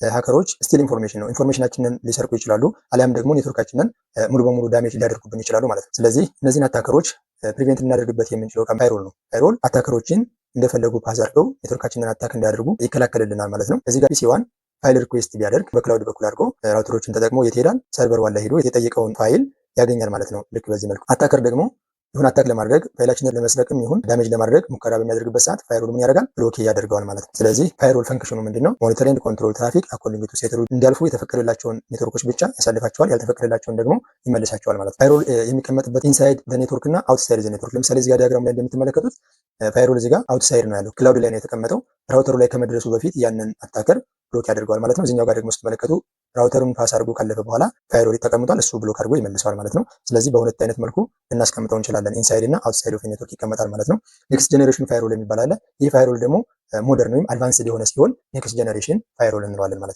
Hacker ኦች steal information ነው። Information ኣችንን ሊሰርቁ ይችላሉ፣ አሊያም ደግሞ ኔትወርካችንን ሙሉ በሙሉ damage ሊያደርጉብን ይችላሉ ማለት ነው። ስለዚህ እነዚህን attacker ኦች prevent ልናደርግበት የምንችለው firewall ነው። Firewall attacker ኦችን እንደፈለጉ pass አድርገው ኔትወርካችንን attack እንዳያደርጉ ይከላከልልናል ማለት ነው። እዚህ ጋር PC 1 file request ቢያደርግ በ cloud በኩል አድርጎ router ኦችን ተጠቅሞ የት ይሄዳል? Server 1 ላይ ሄዶ የተጠየቀውን ፋይል ያገኛል ማለት ነው። ልክ በዚህ መልኩ attacker ደግሞ ይሁን attack ለማድረግ፣ ፋይላችንን ለመስረቅም ይሁን damage ለማድረግ ሙከራ በሚያደርግበት ሰዓት firewall ምን ያደርጋል? Block ያደርገዋል ማለት ነው። ስለዚህ firewall function ኑ ምንድን ነው? Monitor and control traffic according to set rule። እንዲያልፉ የተፈቀደላቸውን ኔትወርኮች ብቻ ያሳልፋቸዋል፣ ያልተፈቀደላቸውን ደግሞ ይመልሳቸዋል ማለት ነው። Firewall የሚቀመጥበት inside network እና outside network። ለምሳሌ እዚጋ diagram ላይ እንደምትመለከቱት firewall እዚጋ outside ነው ያለው፣ cloud ላይ ነው የተቀመጠው። Router ኡ ላይ ከመድረሱ በፊት ያንን attacker block ያደርገዋል ማለት ነው። እዚኛው ጋር ደግሞ ስትመለከቱ router ኡን pass አድርጎ ካለፈ በኋላ firewall ተቀምጧል፣ እሱ block አድርጎ ይመልሰዋል ማለት ነው። ስለዚህ በሁለት አይነት መልኩ ልናስቀምጠው እንችላለን። Inside እና outside of network ይቀመጣል ማለት ነው። Next generation firewall የሚባል አለ። ይህ firewall ደግሞ modern ወይም advanced የሆነ ሲሆን next generation firewall እንለዋለን ማለት ነው።